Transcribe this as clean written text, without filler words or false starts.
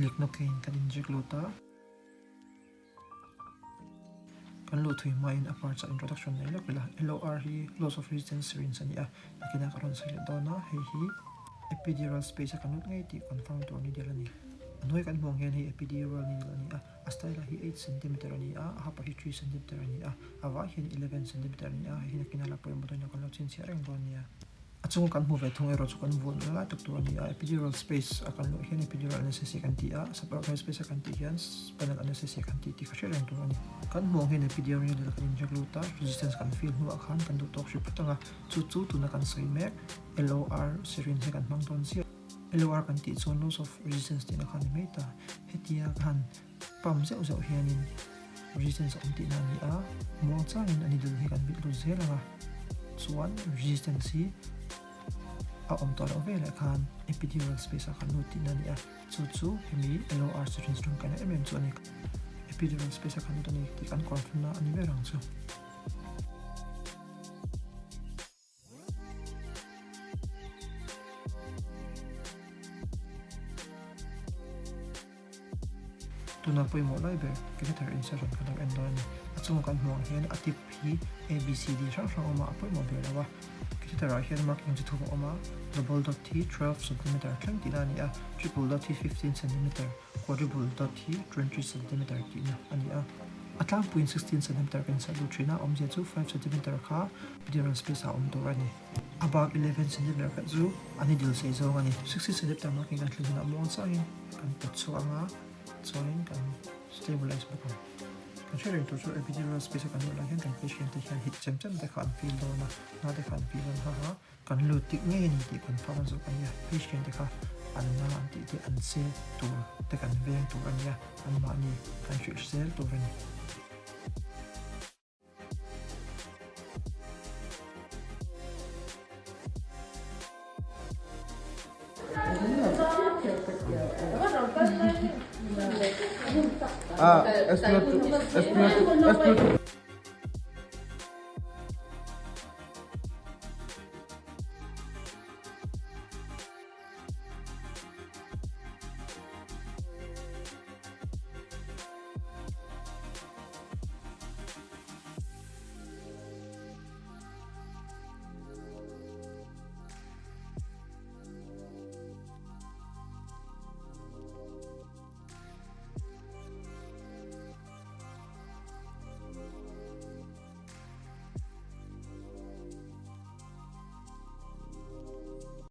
Lignocaine kan inject lut a. Kan luh thui hmain a parts ah introduction nei lawk ila. LOR hi Loss of Resistance Syringe a ni a, nakinah ka rawn sawi leh dawn a, hei hi epidural space a kan lut ngei tih confirm tur ni del a ni. A hnuai kan hmuh ang hian hei epidural needle a ni a, a style ah hi eight centimeter a ni a, a hap ah hi three centimeter a ni a, a vah hian eleven centimeter a ni a, hei hi nakinah la pawimawh dawn ina kan lo chhinchhiah reng dawn nia. A chunga kan hmu ve thung erawh chu kan vuah nula lai tak tur a ni a, epidural space a kan luh hian epidural anesthesia kan ti a, subarachnoid space a kan tih hian spinal anesthesia kan ti tih kha hriat reng tur a ni. Kan hmuh ang hian epidural needle kan inject lut a, resistance kan feel hnuah khan kan duh tawk hrip phut ang a, chu chu tuna kan sawi mek LOR syringe hi kan hmang dawn chiah. LOR kan tih chuan loss of resistance tihna kha a ni mai ta, hetia ka han pump zeuh zeuh hianin resistance a awm tihna a ni a, muang changin a needle hi kan bit lut zel ang a, chuan resistance hi a awm tawh loh veleh khan epidural space ah kan lut tihna a ni a, chu chu hemi LOR syringe tangkaina em em chu a ni. Epidural space ah kan lut a ni tih kan confirm na a ni ber ang chu. Tuna pawimawh lai ber catheter insertion kan lo en dawn a ni. A chunga kan hmuh ang hian a tip hi A, B, C, D hrang hrang a awm a, a pawimawh ber lo a. Catheter ah hian marking chi thum a awm a, double dot hi 12 centimeter thleng tihna a ni a, triple dot hi 15 centimeter, quadruple dot hi 20 centimeter tihna a ni a. A tlangpuiin 16 centimeter kan insert lut thin a, awmzia chu 5 centimeter kha epidural space ah a awm tur a ni. A bak 11 centimeter khat chu a needle sei zawng a ni. 16 centimeter marking kan thlen hunah muang changin kan pawt chhuak ang a, chuanin kan stabilize bawk ang. Kan hre reng tur chu epidural space a kan luh lai hian kan patient te hian hit chem chem te kha an feel dawn a, na te kha an feel dawn ha ha. Kan lut tik ngei a ni tih kan fam zawk a nia, patient te kha an na an tih te an che tur te kan veng tur a nia, anmahni kan hrilh zel tur a ni. Ah, S2, S2, S2.